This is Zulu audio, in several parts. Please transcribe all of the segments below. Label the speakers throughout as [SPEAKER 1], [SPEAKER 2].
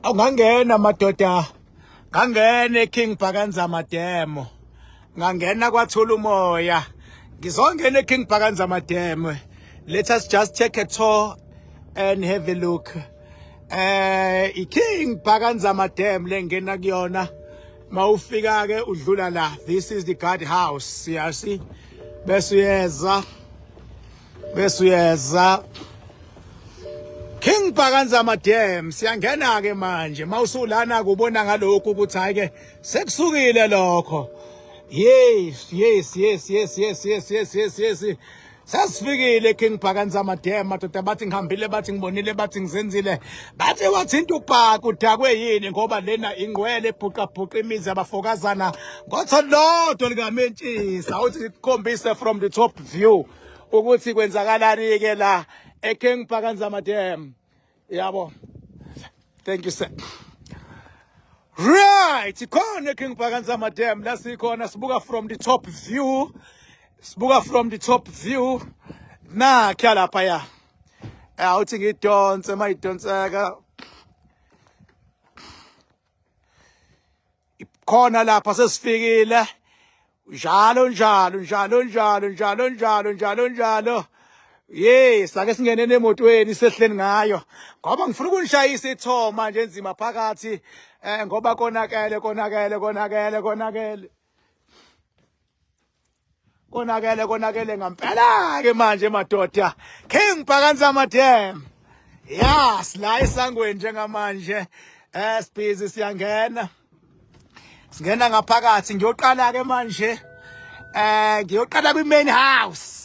[SPEAKER 1] Awungangena madoda. Ngangena eKing Bhakanzama Dam. Ngangena kwathula umoya. Ngizongena eKing Bhakanzama Dam. Let us just take a tour and have a look. iKing Bhakanzama Dam lengena kuyona. Mawufika ke udlula la. This is the guard house. Siyasi. Bese uyeza. Bese uyeza. King Bhakanzama Dam siyangena ke manje mawusulana kubona ngalokhu ukuthi hayi ke sekusukile lokho. Yes, yes, yes, yes, yes, yes, yes, yes, yes. Sasifikile King Bhakanzama Dam madoda, bathi ngihambile, bathi ngibonile, bathi ngizenzile, bathi wathinta ubhaka udakwe yini, ngoba lena ingqwele ebhuqabhuqa imizi yabafokazana ngotho lodwa likamentshisa. Uthi ngikukhombise from the top view ukuthi kwenzakalani ke la eKing Bhakanzama Dam. Yabo, thank you, sir. Right, khona eKing Bhakanzama Dam la sikhona, sibuka from the top view, sibuka from the top view. Nakya lapha ya, awuthi ngidonse mayidonseka khona lapha. Sesifikile njalo njalo njalo njalo njalo njalo njalo njalo. Yes, ake singene emotweni, sehleni ngayo ngoba ngifuna ukunishayisa i-tour manje enzima phakathi, ngoba konakele, konakele, konakele, konakele, konakele, konakele ngampela ke manje madoda. King Bhakanzama Dam, yes, la esangweni njengamanje sibhizi siyangena, singena ngaphakathi. Ngiyoqala ke manje, ngiyoqala kwi main house.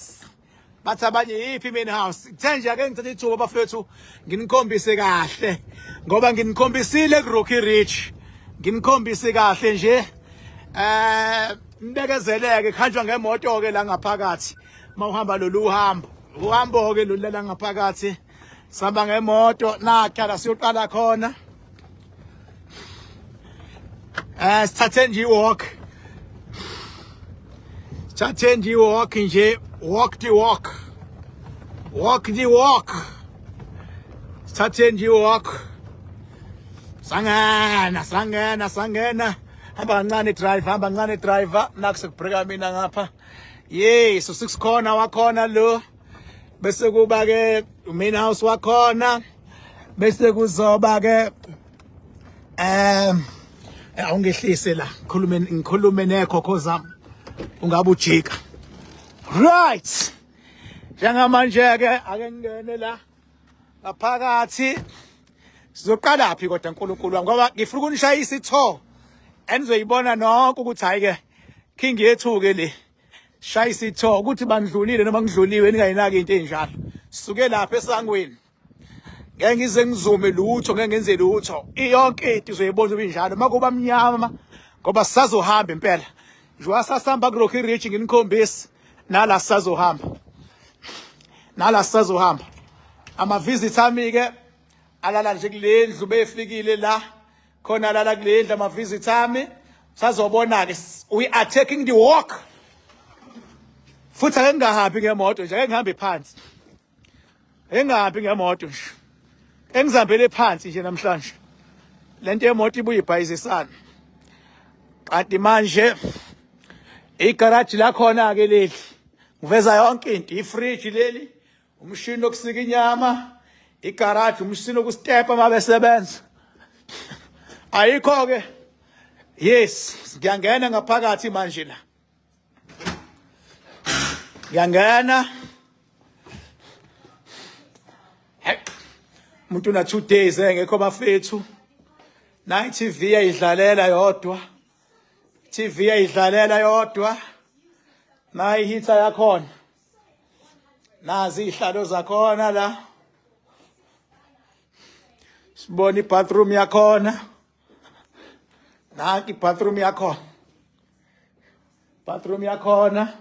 [SPEAKER 1] Bathi abanye, yiphi main house? Kuthe nje ake ngithathe ithuba bafethu nginikhombise kahle, ngoba nginikhombisile ku Rocky Ridge, nginikhombise kahle nje. Nibekezeleke, kuhanjwa ngemoto ke la ngaphakathi. Mawuhamba lolu uhambo, uhambo ke lolu la ngaphakathi, sihamba ngemoto. Nakha la siyoqala khona, sithathe nje i-walk, sithathe nje i-walk nje, walk the walk, walk the walk, sithathe nje i-walk. Sangena, sangena, sangena. Hamba kancane driver, hamba kancane driver, nakho sekubhreka mina ngapha. Yes, six corner wakhona lo, bese kuba ke main house wakhona, bese kuzoba ke awungehlise la, ngikhulume, ngikhulume nekhokho zami, ungabe ujika. Right, njengamanje ke ake ngingene la ngaphakathi. Sizoqala phi kodwa, uNkulunkulu wami? Ngoba ngifuna ukunishayisa i-tour enizoyibona nonke ukuthi hayi ke king yethu ke le. Shayisa i-tour ukuthi bandlulile noma ngidluliwe, ningayinaki into enjalo. Sisuke lapha esangweni, ngeke ngize ngizume lutho, ngeke ngenze lutho, iyonke into izoyibona ubinjalo makuba mnyama, ngoba sisazohamba impela njengoba sasihamba ku Rocky Ridge. Nginikhombisa nala sisazohamba, nala sisazohamba. Ama-visit ami ke alala nje kule ndlu, befikile la khona, alala kule ndlu ama-visit ami. Sazobona ke, we are taking the walk futhi. Ake ngingahambi ngemoto nje, ake ngihambe phansi, engahambi ngemoto nje, engizihambele phansi nje namhlanje. Lento yemoto ibuye ibhayizisana. Kanti manje igaraji lakhona ke leli, ngiveza yonke into, ifridge leli, umshini wokusika inyama, igaraji, umshini wokustepa uma besebenza, ayikho ke. Yes, ngiyangena ngaphakathi manje la, ngiyangena. Hey, umuntu una 2 days engekho bafethu. Na TV ayidlalela yodwa, TV ayidlalela yodwa, na i-heater yakhona, nazi izihlalo zakhona la. Sibona i-bathroom yakhona, nanki i-bathroom yakhona, bathroom yakhona.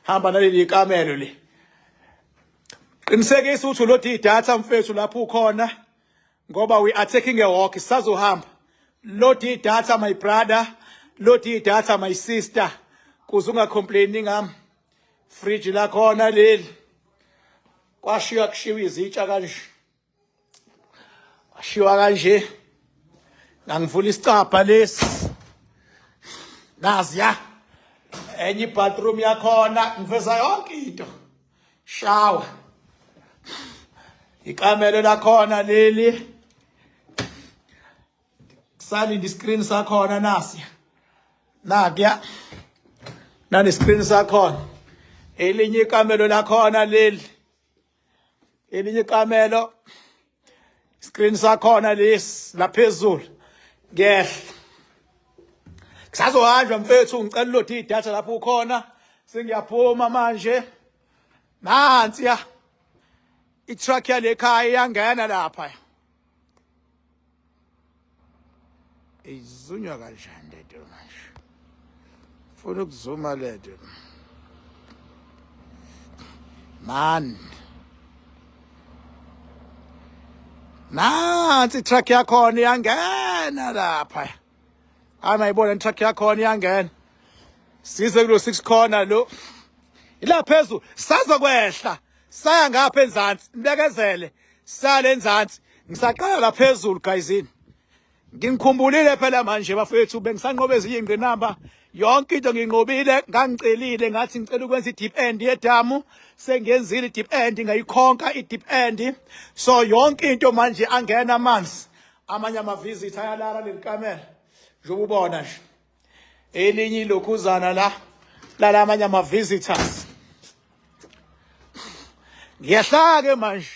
[SPEAKER 1] Hamba naleli kamelo le, qinisekisa ukuthi uload idatha mfethu lapho ukhona, ngoba we are taking a walk, sisazohamba. Load idatha my brother, load idatha my sister, kuze ungacomplaini ngami. Fridge lakhona leli, kwashiya kushiwa izitsha kanje. Washiwa kanje. Ngangivula isicabha lesi. Nazi ya. Enye ibathroom yakhona ngiveza yonke into. Shower. Ikamelo lakhona leli. Kusalinda iscreen sakhona nasi. Nakuya. Nani screen sakhona. Elinye ikamelo lakhona leli. Elinye ikamelo screen sakhona lesi laphezulu. Ngehla. Kusazohanjwa mfethu, ngicela ulodhe idatha lapho ukhona. Sengiyaphuma manje. Nansi ya. I-truck yale khaya iyangena lapha. Izunywa kanjani lento manje? Funa ukuzuma lento. Man. Nansi i-truck yakhona iyangena lapha. Hayi, mayibona i-truck yakhona iyangena. Size kulo 6 corner lo. Ila phezulu sazokwehla. Saya ngapha enzansi, nibekezele. Sale enzansi. Ngisaqala la phezulu guysini. Ngingikhumbulile phela manje bafethu, bengisanqoba ezinye ingqinamba. Yonke into nginqobile, ngangicelile ngathi ngicela ukwenza i-deep end yedamu, sengiyenzile i-deep end, ngayikhonka i-deep end. So yonke into manje angena amanzi. Amanye ama-visit ayalala leli kamera. Njengoba ubona nje. Elinye ilokhuzana la lala amanye ama-visitors. Ngiyehla ke manje.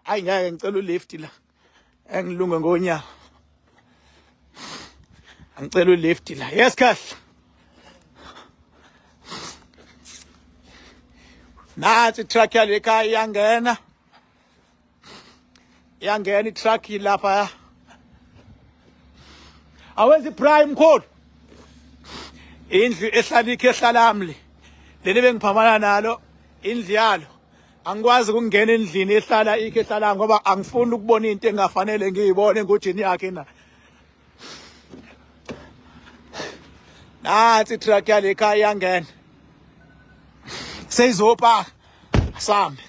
[SPEAKER 1] Hayi, ngeke, ngicela ulift la. Engilunge ngonyawo. Angicela ulift la. Yes, kahle. Nansi i-truck yale ekhaya iyangena. Iyangena i-truck lapha. Awenza iprime mkhulu. Indlu ehlala ikhehla lami le. Leli bengiphambana nalo indlu yalo. Angikwazi ukungena endlini ehlala ikhehla lami ngoba angifuni ukubona into engafanele ngiyibone engojeni yakhe na. Nansi i-truck yale ekhaya iyangena. Seyizopaka. Asambe.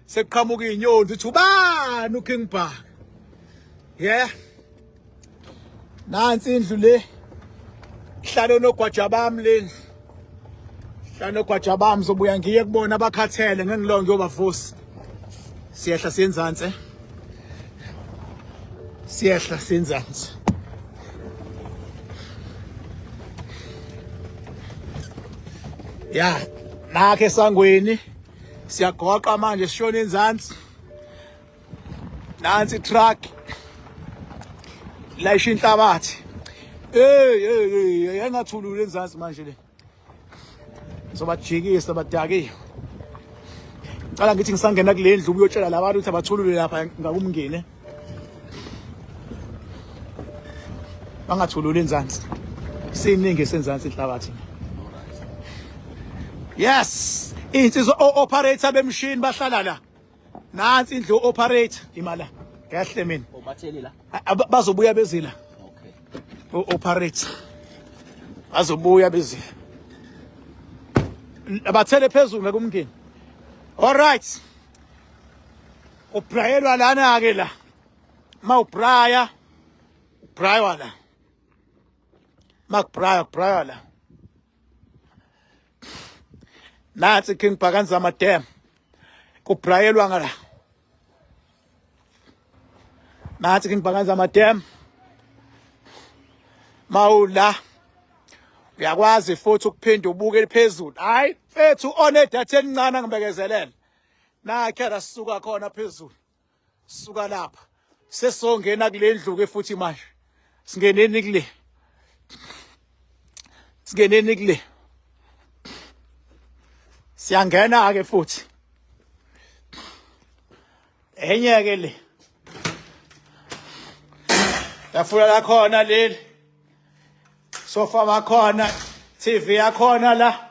[SPEAKER 1] Sekuqhamuka izinyoni zithi ubani uKing Bhaka. Yeah. Nansi indlu le. Ihlale nogwaja bami le. Ihlale nogwaja bami, zobuya ngiye kubona abakhathele ngengilonge ngiyobavusa. Siyehla siyenzansi. Siyehla siyenzansi. Ya, nakhe esangweni siyagoqa manje sishona enzansi. Nansi i-truck layisha inhlabathi. Hey hey hey, engathulule enzansi manje le. Sobajikisa badakiwe. Ngicela ngithi ngisangena kule ndlu ukuyotshela labantu ukuthi abathulule lapha ngakumngene. Bangathululi enzansi. Siningi senzansi inhlabathi. Yes, insizwa o-operator bemshini bahlala la. Nansi indlu operator imala. Kahle mina.
[SPEAKER 2] Obatheli la.
[SPEAKER 1] Bazobuya bezila.
[SPEAKER 2] Okay.
[SPEAKER 1] O-operator. Bazobuya bezila. Abathele phezulu ngakumngeni. All right. Ubrayelwa lana ke la. Mawubraya ubraywa la. Makubraya kubraywa la. Nansi King Bhakanzama Dam. Kubrayelwa ngala. Nansi King Bhakanzama Dam. Mawula uyakwazi futhi ukuphinda ubuke phezulu. Hayi mfethu, onedatha elincane angibekezelele. Nakhe la sisuka khona phezulu. Suka lapha. Sesongena kule ndlu ke futhi manje. Singeneni kule. Singeneni kule. Siyangena ke futhi. Enye ke le. Tafula lakhona leli. Sofa bakhona, TV yakhona la.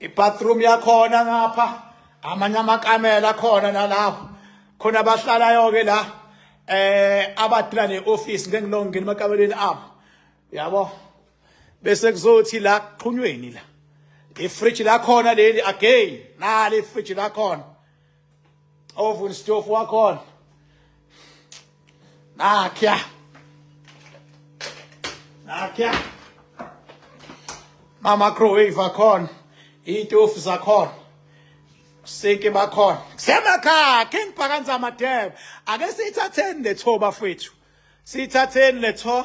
[SPEAKER 1] I-bathroom yakhona ngapha, amanye amakamela akhona nalapho. Khona abahlalayo ke la abadila ne-office, ngeke ngilongena emakameleni abo. Yabo. Bese kuzothi la kuxhunyweni la. I-fridge lakhona leli again, nali i-fridge lakhona. Oven stove wakhona. Nakya. Nakya. Microwave akhona. Iy'tofu zakhona. Sinki bakhona. Kusemakhaya King Bhakanza Madebe. Ake siyithatheni le tour bafethu. Siyithatheni le tour.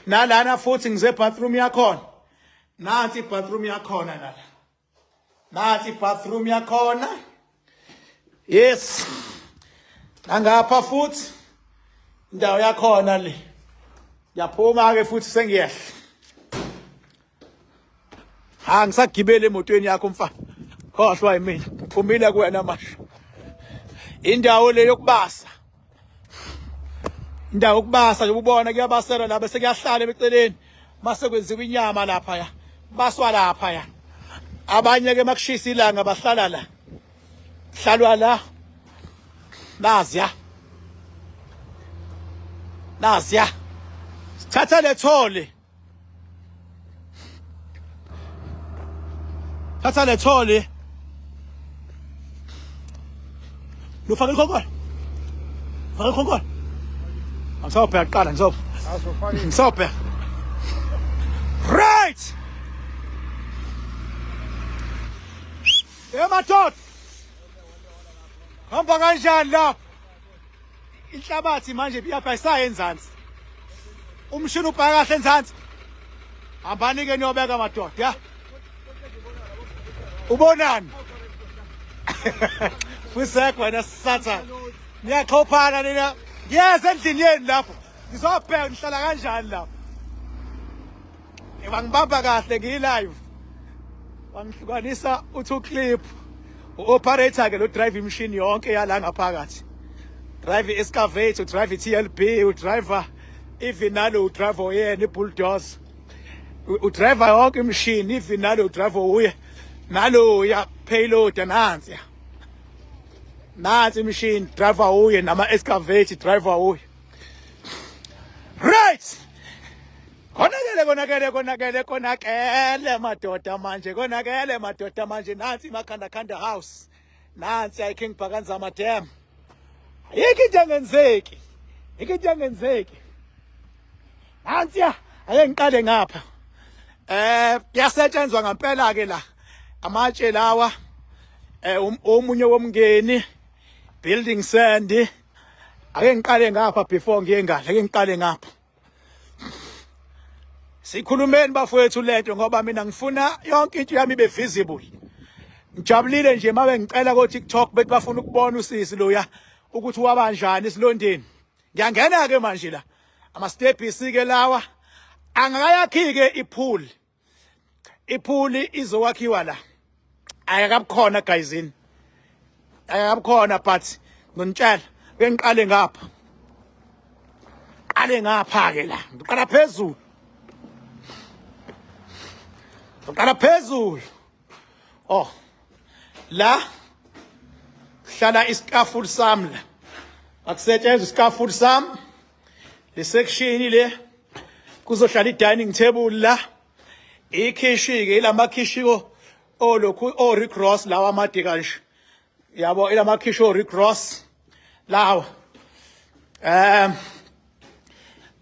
[SPEAKER 1] Nalana futhi ngize bathroom yakhona. Nansi bathroom yakhona nala. Nansi bathroom yakhona. Yes. Nangapha futhi indawo yakhona le. Yaphuma ke futhi sengiyehla. Ha ngisagibele emotweni yakho mfana. Khohlwa yimina. Ngiphumile kuwena manje. Indawo le yokubasa. Indawo yokubasa nje ubona kuyabasela la bese kuyahlala eceleni. Mase kwenziwa inyama lapha ya. Baswa lapha ya. Abanye ke makushisa ilanga bahlala la. Hlalwa la. Naziya. Naziya. Sithatha le thole. Thatha le thole. Lufake ikhonkolo. Faka ikhonkolo. Angisawubheka kuqala ngisawubheka. Ngisawubheka. Right. Emadoda. Hamba kanjani lapho? Inhlabathi manje iyapha isaye enzansi. Umshini ubhaka kahle enzansi. Hambani ke niyobeka madoda, ya. Ubonani? Fusek wena satha. Niyaxhophana nina. Ngiyeza endlini yenu lapho. Ngizobheka nihlala kanjani lapho. Bangibamba kahle ngiyi-live. Wangihlukanisa uthi clip. U-operator ke lo drive imishini yonke yala ngaphakathi. Drive i-excavator, drive i-TLB, udriver even nalo udriver oyena i-bulldozer. Udriver yonke imishini even nalo udriver uye nalo ya payload nansi. Nansi imishini driver uye nama excavator driver uye. Right. Konakele konakele konakele konakele madoda manje konakele madoda manje nansi iMakhanda Khanda House. Nansi ayi King Bhakanza Madam. Ayikho into engenzeki. Ayikho into engenzeki. Nansi ya ake ngiqale ngapha. Kuyasetshenzwa ngempela ke la. Amatshe lawa omunye womngeni building sand. Ake ngiqale ngapha before ngiye ngale, ake ngiqale ngapha. Sikhulumeni bafowethu lento ngoba mina ngifuna yonke into yami ibe visible. Ngijabulile nje mabe ngicela ko TikTok bethi bafuna ukubona usisi loya ukuthi wabanjani esilondeni. Ngiyangena ke manje la. Ama steps ke lawa angakayakhi ke ipool. Ipool izowakhiwa la. Ayakabukhona guyzini. Ayakabukhona but ngonitshela ke ngiqale ngapha. Qale ngapha ke la. Ngiqala phezulu. Ngiqala phezulu. Oh. La hlala iscaffold sami la. Akusetshenzwa iscaffold sami. Le section le kuzohlala i-dining table la. Ikhishi ke ilamakhishi olokhu o Rick Ross lawa amade kanje. Yabo ilamakhishi o Rick Ross lawa.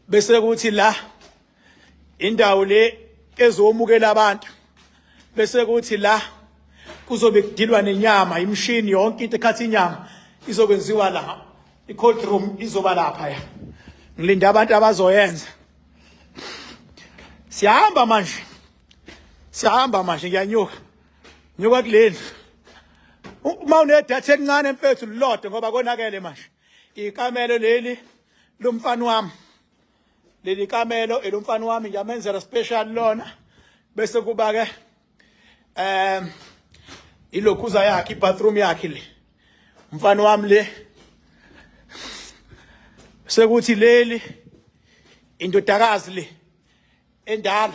[SPEAKER 1] Bese kuthi la indawo le ezomukela abantu. Bese kuthi la kuzobe kudilwa nenyama, imishini yonke into ekhatha inyama izokwenziwa la. I-cold room izoba lapha ya. Ngilinda abantu abazoyenza. Siyahamba manje. Siyahamba manje ngiyanyuka. Nyuka kuleli. Uma unedatha elincane mfethu lilodwa ngoba konakele manje. Ikamelo leli lomfana wami. Leli kamelo elomfana wami ngiyamenzela special lona. Bese kuba ke ilokhuza yakhe ibathroom yakhe le. Umfana wami le. Sekuthi leli indodakazi le endala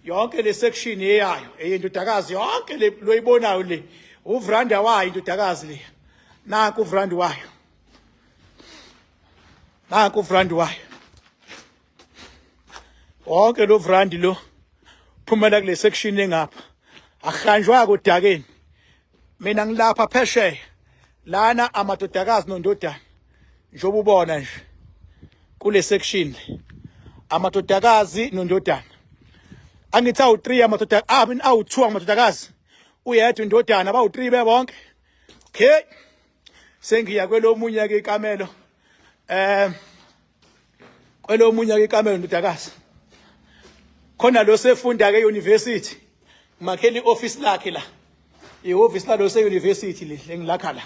[SPEAKER 1] yonke le section eyayo eyindodakazi yonke le loyibonayo le uvranda wayo indodakazi le. Nanku uvranda wayo. Nanku uvranda wayo. Wonke lo vrandi lo phumela kule section engapha. Akuhanjwa kodakeni. Mina ngilapha phesheya. Lana amadodakazi nondodana, njengoba ubona nje kule section, amadodakazi nondodana. Angithi awu-3 amadoda, ah, I mean awu-2 amadodakazi, uyedwa indodana, bawu-3 bebonke. Okay, sengiya kwelomunye ke ikamelo, kwelomunye ke ikamelo ndodakazi. Khona lo sefunda ke university, makheli office lakhe la, ihhovisi lalo se university le engilakha la,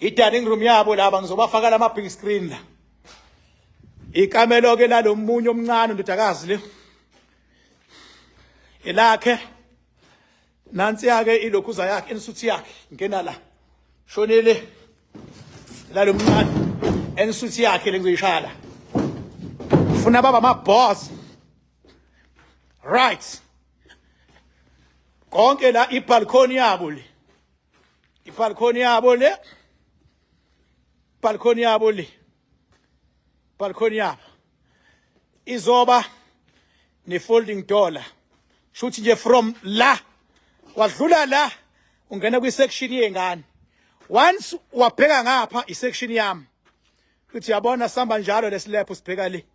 [SPEAKER 1] i dining room yabo laba, ngizobafaka lama big screen la. Ikamelo ke lalomunye omncane ndodakazi le elakhe, nansi yake ilokhuza yakhe, ensuite yakhe. Ngena la, shonele lalomncane, ensuite yakhe lengizoyishaya la. Funa baba ama boss, right? Konke la, ibalcony yabo le, ibalcony yabo le, balcony yabo le, balcony yabo izoba ne folding door la. Shuthi nje from la wadlula la, ungena kwi section yengane. Once wabheka ngapha, i section yami. Uthi yabona, samba njalo lesilepho, sibheka le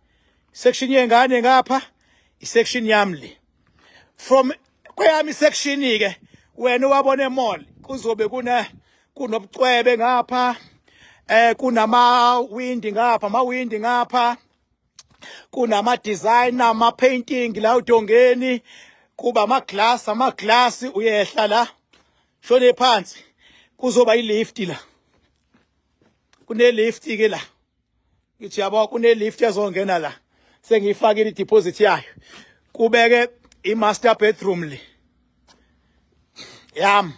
[SPEAKER 1] section yengane ngapha, i section yami le. From kweyami section ke, wena wabona emall, kuzobe kuna kunobucwebe ngapha, kunama windi ngapha, ama windi ngapha, kunama design, ama painting la udongeni, kuba ama glass, ama glass. Uyehla la, shone phansi, kuzoba ilift la, kune lift ke la. Ngithi yabo, kune lift yazongena la, sengiyifakile ideposit yayo. Kubeke i-master bedroom le yam,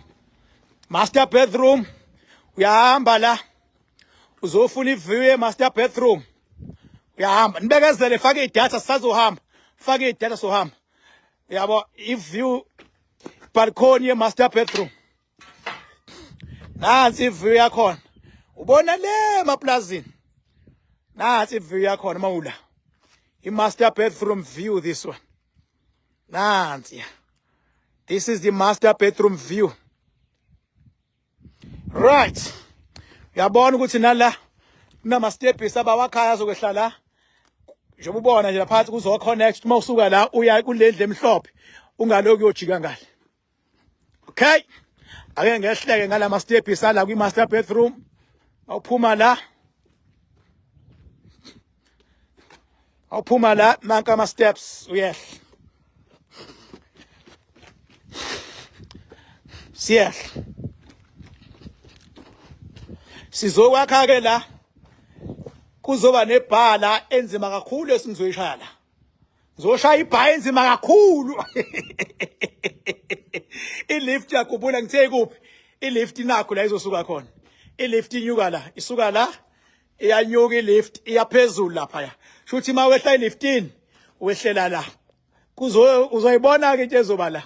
[SPEAKER 1] master bedroom. Uyahamba la, uzofuna iview ye-master bedroom. Uyahamba, nibekezele, fake idatha, sisazohamba. Fake idatha, sohamba. Yabo, i-view, balcony ye-master bedroom, nansi iview yakhona, ubona le emaplazini. Nansi iview yakhona mawula, i-master bedroom view, this one. Nansi, this is the master bedroom view, right? Uyabona ukuthi nala kunama steps abawakhaya azokwehla la, njengoba ubona nje laphansi, kuzo connect uma usuka la uya kulendlu emhlophe, ungaloku uyojika ngale. Okay, ake ngehleke ngalama steps ala kwi master bedroom. Awuphuma la, awuphuma la, nanka ama steps, uyehla, siyehla, sizokwakha ke la. Kuzoba nebhala enzima kakhulu esingizoyishaya la, ngizoshaya ibha enzima kakhulu. I-lift, yakhumbula ngithe kuphi i-lift? Nakho la izosuka khona i-lift, inyuka la, isuka la, iyanyuka i-lift, iyaphezulu lapha. Shuthi uma wehla i-liftini, wehlela la, kuzo uzoyibona ke into ezoba la.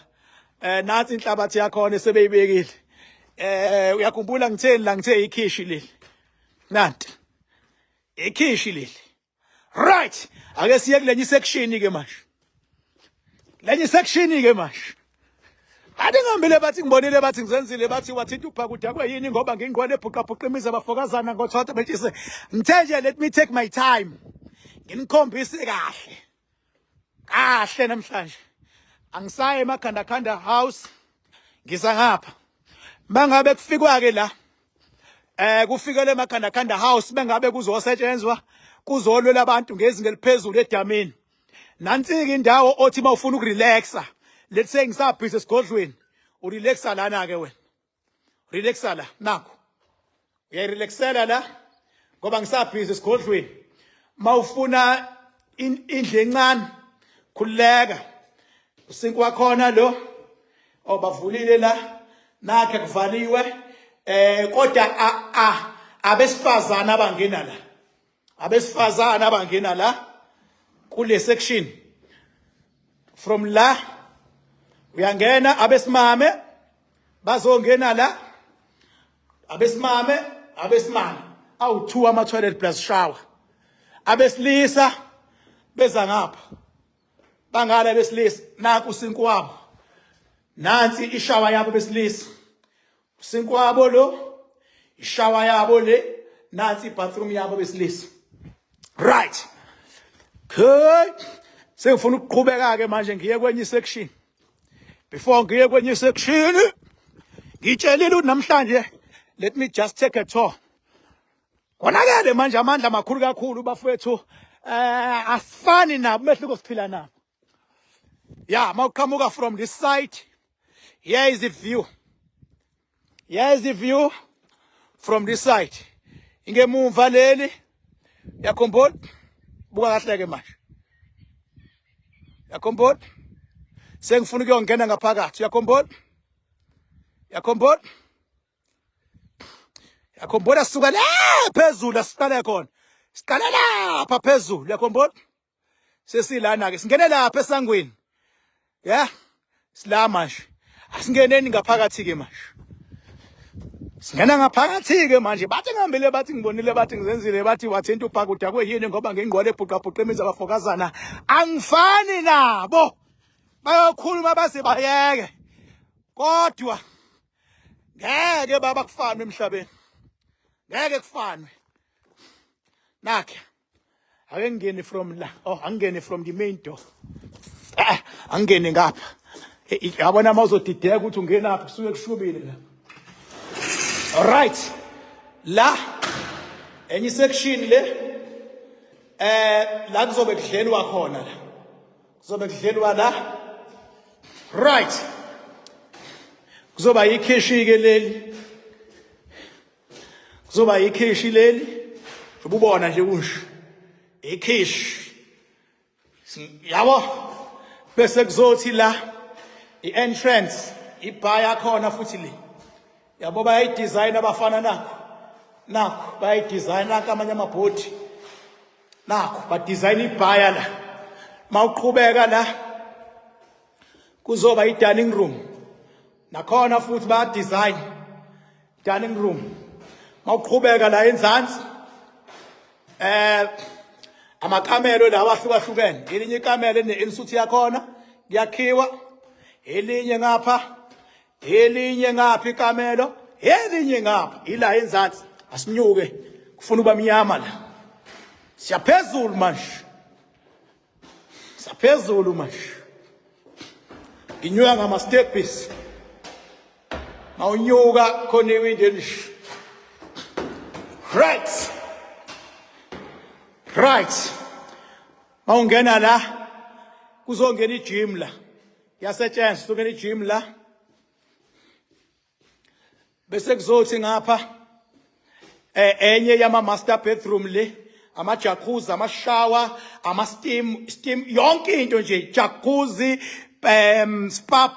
[SPEAKER 1] Nansi inhlabathi yakhona esebeyibekile. Uyakhumbula ngitheni la? Ngithe ikhishi leli, nanti ikhishi leli. Right, ake siye kulenye section ke manje, lenye section ke manje. Ade ngihambile, bathi ngibonile, bathi ngizenzile, bathi wathinta ubhakuda kweyini, ngoba ngingqwele ebhuqabhuqa imizi abafokazana ngothotha betshise. Ngithe nje let me take my time, nginikhombise kahle kahle namhlanje. Angisaye emakhanda khanda house, ngiza ngapha. Mangabe kufikwa ke la, kufikele emakhanda khanda house, bengabe kuzosetshenzwa, kuzolwela abantu ngezinga eliphezulu edamini. Nansi-ke indawo othi uma ufuna ukurelaxa, let's say ngisabhizi esigodlweni, urelaxa lana-ke wena, relaxa la. Nakho uyayirelaxela la ngoba ngisabhizi esigodlweni. Mawufuna indlu encane, khululeka, usinki wakhona lo obavulile la, nakhe kuvaliwe, kodwa abesifazana abangena la, abesifazana abangena la kule section. From la uyangena, abesimame bazongena la, abesimame, abesimame awu2 ama toilet plus shower. Abesilisa beza ngapha, bangala besilisa, naku usinki wabo, nansi ishower yabo besilisa, usinki wabo lo. Ishawa yabo le, nansi ibathroom yabo besilisa. Right. Okay. Sengifuna ukuqhubeka ke manje ngiye kwenye section. Before ngiye kwenye section, ngitshelile ukuthi namhlanje let me just take a tour. Konakele manje amandla makhulu kakhulu bafowethu. Asifani nabo umehluko siphila nabo. Yeah, mawuqhamuka from this side, here is the view. Here is the view from this side. Ingemumva leli. Yakhumbula? Buka kahle ke manje. Yakhumbula? Sengifuna ukuyongena ngaphakathi. Yakhumbula? Yakhumbula? Yakhumbula sisuka le phezulu asiqale khona. Siqale lapha phezulu. Yakhumbula? Sesilana ke singene lapha esangweni. Yeah. Sila manje. Asingeneni ngaphakathi ke manje. Singena ngaphakathi ke manje. Bathi ngihambile bathi ngibonile bathi ngizenzile bathi wathinta ubhaka udakwe yini ngoba ngingqwele ebhuqabhuqa imizi abafokazana. Angifani nabo. Bayokhuluma baze bayeke. Kodwa ngeke baba kufanwe emhlabeni. Ngeke kufanwe. Nakhe. Ake ngingene from la. Oh, angingene from the main door. Eh, angingene ngapha. Yabona uma uzodideka ukuthi ungenaphi kusuke kushubile la. All right. La enye section le la kuzobe kudlelwa khona la. Kuzobe kudlelwa la. Right. Kuzoba ikhishi ke leli. Kuzoba ikhishi leli. Ububona nje kunje. Ikhishi. Yabo. Bese kuzothi la i-entrance ibha yakhona futhi le. Yabo bayayidesign abafana nakho. Nakho bayayidesign nanka amanye amabhodi. Nakho badesign ibhaya la. Mawuqhubeka la kuzoba i-dining room. Nakhona futhi baya design dining room. Mawuqhubeka la enzansi amakamelo lawa ahlukahlukene. Elinye ikamelo ene-ensuite yakhona kuyakhiwa, elinye ngapha, elinye ngapha ikamelo, elinye ngapha ila enzansi. Asinyuke, kufuna uba mnyama la. Siyaphezulu manje. Siyaphezulu manje. Nginyuka ngama steps. Mawunyuka khona iwindi elisha. Right. Right. Mawungena la kuzongena igym la. Yasetshenziswa kuzongena igym la. Bese kuzothi ngapha enye yama master bedroom le, ama jacuzzi, ama shower, ama steam yonke into nje, jacuzzi, spa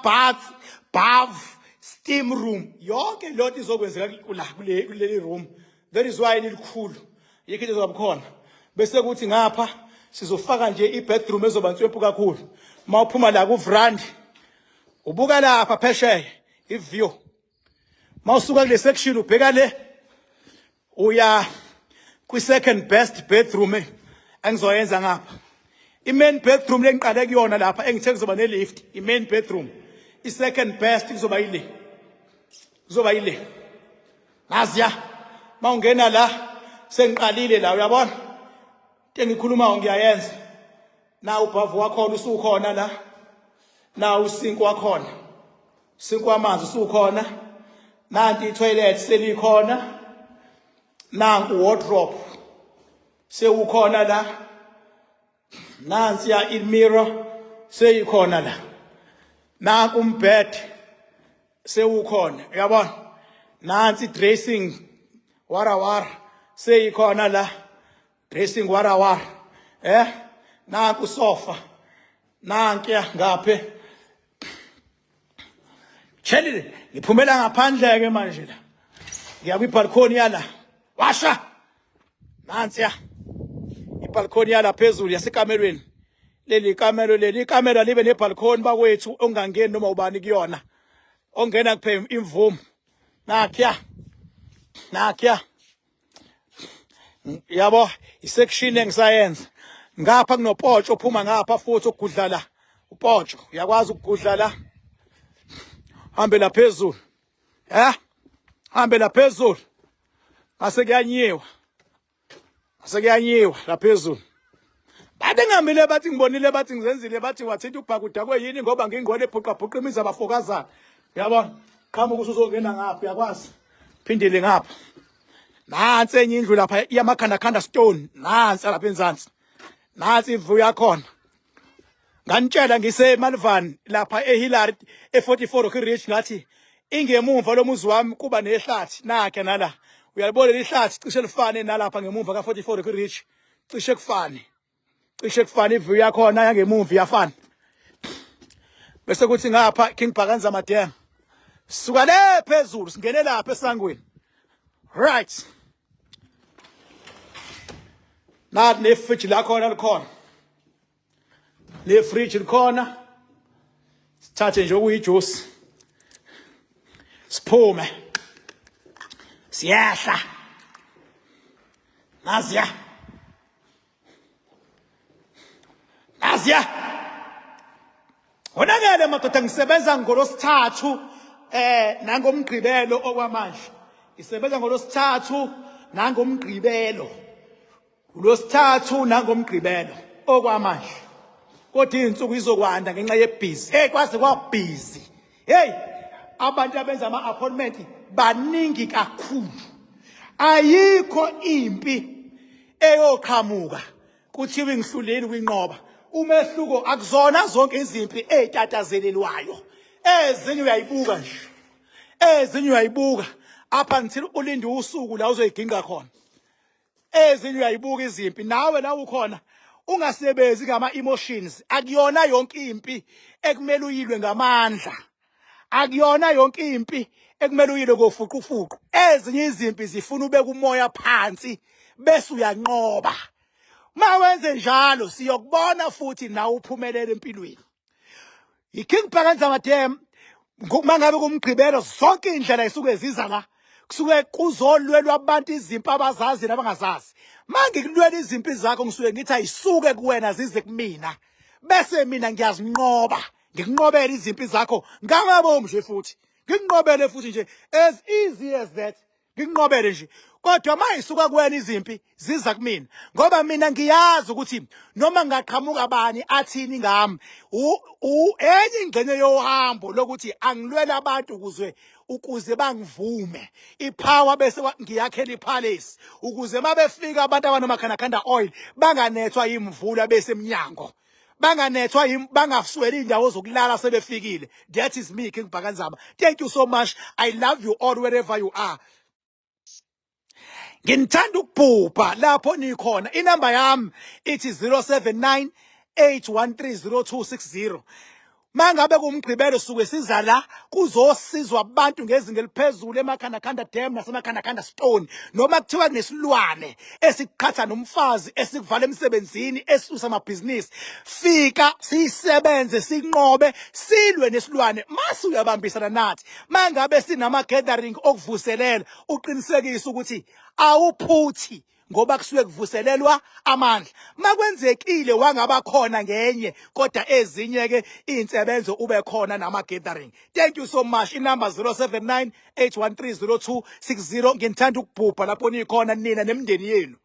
[SPEAKER 1] bath, steam room, yonke lonto izokwenzeka kula kuleli room. That is why lilikhulu. Yikho into ezoba khona. Bese kuthi ngapha sizofaka nje i-bedroom ezoba nswempu kakhulu. Mawuphuma la ku veranda ubuka lapha phesheya i-view. Mawusuka kule section ubheka le uya kwi second best bedroom engizoyenza ngapha. I-main bedroom lengiqale kuyona lapha engithe kuzoba ne-lift, i-main bedroom. I-second best kuzoba yile. Kuzoba yile. Naziya. Mawungena la sengiqalile la uyabona. Into engikhulumayo ngiyayenza. Na ubhavu wakhona usukhona la. Na usinki wakhona. Sinki wamanzi usukhona. Nanti i-toilet selikhona. Nanku wardrobe sewukhona la. Nansi ya i-mirror seyikhona la. Nanku umbed sewukhona uyabona. Nansi dressing wara wara seyikhona la. Dressing wara wara. Nanku sofa. Nankiya ngaphe. Chelile ngiphumela ngaphandle ke manje la. Ngiya kwi-balcony yala. Washa. Nansiya. I-balcony yala phezulu yasekamelweni. Leli kamelo leli ikamelo libe ne-balcony bakwethu ongangeni noma ubani kuyona. Ongena kuphela imvumo. Nakhiya. Nakhiya. Yabo isection engisayenza. Ngapha kunopotsho ophuma ngapha futhi ogudla la. Upotsho uyakwazi ukugudla la. Hambe la phezulu. Hambe la phezulu. Ngase kuyanyiwa. Ngase kuyanyiwa laphezulu. Bathi ngihambile bathi ngibonile bathi ngizenzile bathi wathinta ubhaka udakwe yini ngoba ngingqwele ebhuqabhuqa imizi abafokazana. Uyabona? Qhamuka usuzongena ngapha uyakwazi. Phindile ngapha. Nansi enye indlu lapha yamakhandakhanda stone. Nansi lapha enzansi. Nansi ivu yakhona. Nganitshela ngise Malvan lapha eHillary e44 Rocky Ridge ngathi ingemumva lomuzi wami kuba nehlathi nakhe nala. Uyalibona lihlathi cishe lifane nalapha ngemumva ka44 Rocky Ridge. Cishe kufane. Cishe kufane iview yakhona yangemumva iyafana. Bese kuthi ngapha King Bhakanza Madam. Suka le phezulu singene lapha esangweni. Right. Nathi nefridge lakhona likhona. Le fridge likhona. Sithathe nje okuyijuice. Siphume. Siyehla. Naziya. Naziya. Wonakele madoda ngisebenza ngolosithathu nangomgqibelo okwamanje. Ngisebenza ngolosithathu nangomgqibelo. Ulosithathu nangomgqibelo okwamanje. Kodwa izinsuku izokwanda ngenxa yebhizi. Hey kwaze kwabhizi. Hey abantu abenza ama appointment baningi kakhulu. Ayikho impi eyoqhamuka kuthiwe ngihluleli kwinqoba. Umehluko akuzona zonke izimpi ezitatazelelwayo. Ezinye uyayibuka nje. Ezinye uyayibuka up until ulinde usuku la uzoyiginqa khona. Ezinye uyayibuka izimpi nawe la ukhona ungasebenzi ngama emotions. Akuyona yonke impi ekumele uyilwe ngamandla. Akuyona yonke impi ekumele uyilwe ngofuqufuqu. Ezinye izimpi zifuna ubeka umoya phansi bese uyanqoba. Mawenze njalo siyokubona futhi nawe uphumelele empilweni. IKing Bhakanza Madam mangabe kumgqibelo zonke indlela isuke ziza la kusuke kuzolwelwa abantu izimpi abazazi nabangazazi. Mangikulwela izimpi zakho ngisuke ngithi ayisuke kuwena zize kumina bese mina ngiyazinqoba ngikunqobele izimpi zakho ngamabomu nje futhi ngikunqobele futhi nje as easy as that ngikunqobele nje. Kodwa mayisuka kuwena izimpi ziza kumina ngoba mina ngiyazi ukuthi noma ngaqhamuka bani athini ngami enye ingxenye yohambo lokuthi angilwele abantu ukuze bangivume ipower bese ngiyakhela ipalace ukuze mabefika abantu abanomakhandakhanda oil banganethwa imvula bese emnyango banganethwa bangasweli indawo zokulala sebefikile. That is me, King Bhakanzama. Thank you so much. I love you all wherever you are. Nginithanda ukubhubha lapho nikhona. Inamba yami ithi 079 8130260. Mangabe kumgqibelo suke siza la kuzosizwa abantu ngezinga eliphezulu eMakhandakhanda Dam naseMakhandakhanda Stone noma kuthiwa kunesilwane esiqhatha nomfazi esikuvala emsebenzini esisusa amabhizinisi fika sisebenze sinqobe silwe nesilwane mase uyabambisana nathi mangabe sinama gathering okuvuselela uqinisekise ukuthi awuphuthi ngoba kusuke kuvuselelwa amandla. Makwenzekile wangaba khona ngenye kodwa ezinye ke insebenzo ube khona nama gathering. Thank you so much. Inumber 079 8130260. Nginithanda ukubhubha lapho nikhona nina nemindeni yenu.